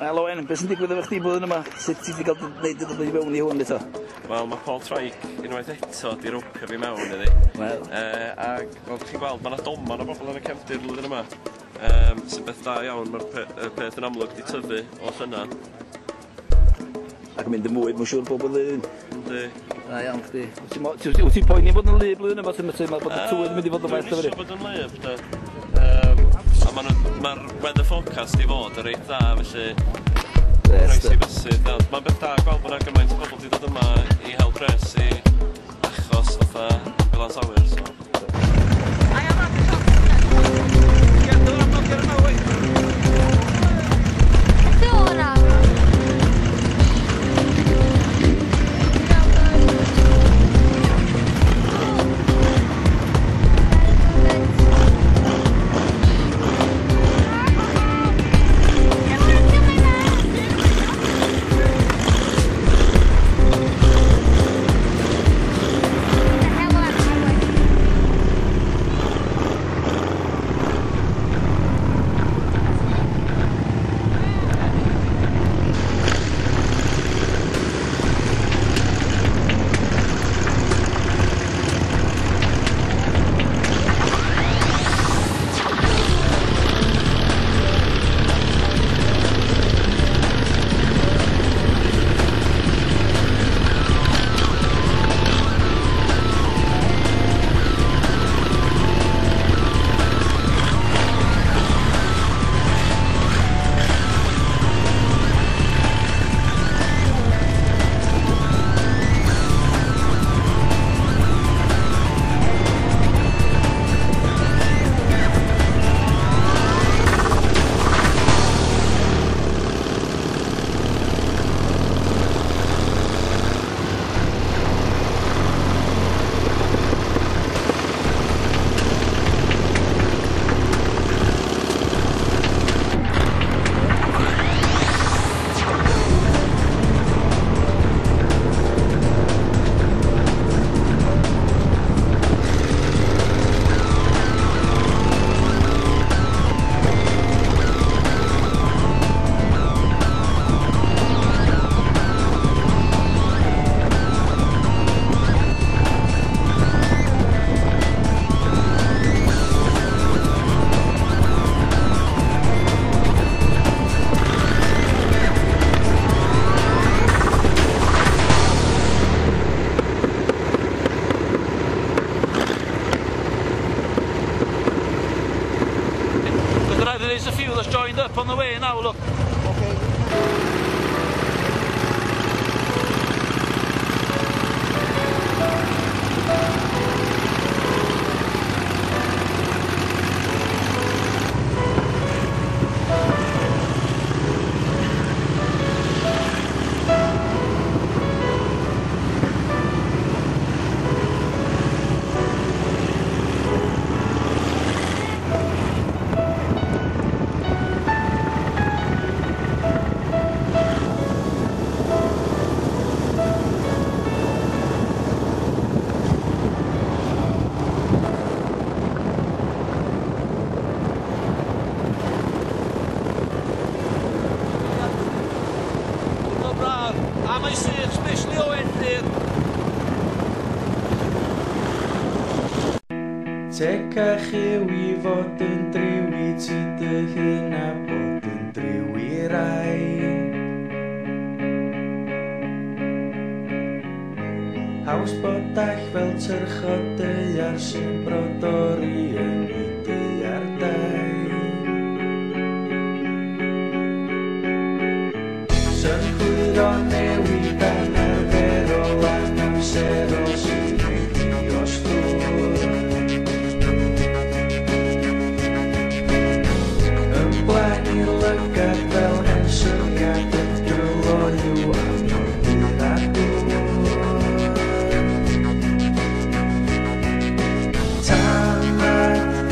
Helo Owen, beth sy'n digwydd efo chdi blwyddyn yma? Sut ti wedi cael dy wneud i ddod i fewn i hwn eto? Wel, mae Paul Trike unwaith eto di ropio fi mewn iddi. Wel. Ac fel chi'n gweld, mae yna doman o bobl yn y cefndir blwyddyn yma. Sy'n beth da iawn, mae'r peth yn amlwg di tyfu o llynedd. Ac yn mynd yn mwy, mae'n siŵr, bob blwyddyn. Yndi. Da iawn chdi. Wyt ti'n poeni bod yn wlyb blwyddyn yma? Ti'n meddwl bod y tywydd yn mynd i fod yn waeth? Dwi'n isio bod yn wlyb, de. A mae'r weather forecast i fod yn reit dda, felly croesi fysydd. Mae'n beth da gweld bod yna gymaint o bobl wedi dod yma i hel pres i achos fatha ambulance awyr. So. There's a few that's joined up on the way now, look. Okay. A mae sych, especially o Endir. Tecach yw i fod yn driw i ti dy hun a bod yn driw i rai. Haws bod all fel tyrchod daear sy'n brodori yn y daear dau. Synhwyro newid anarferol anamserol sy'n rhaid o stwr. Ymlaen i lygad fel hen syniad yn dryloyw am o'r dydd a dŵr. Tamad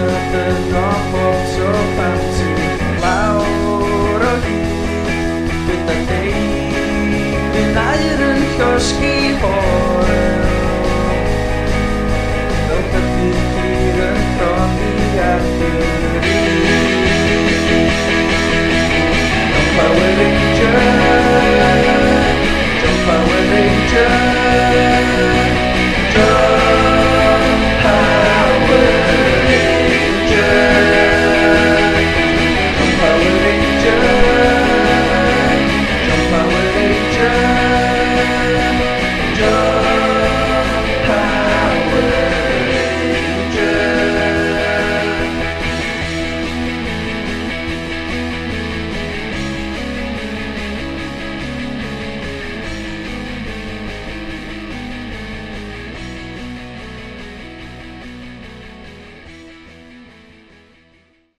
Yn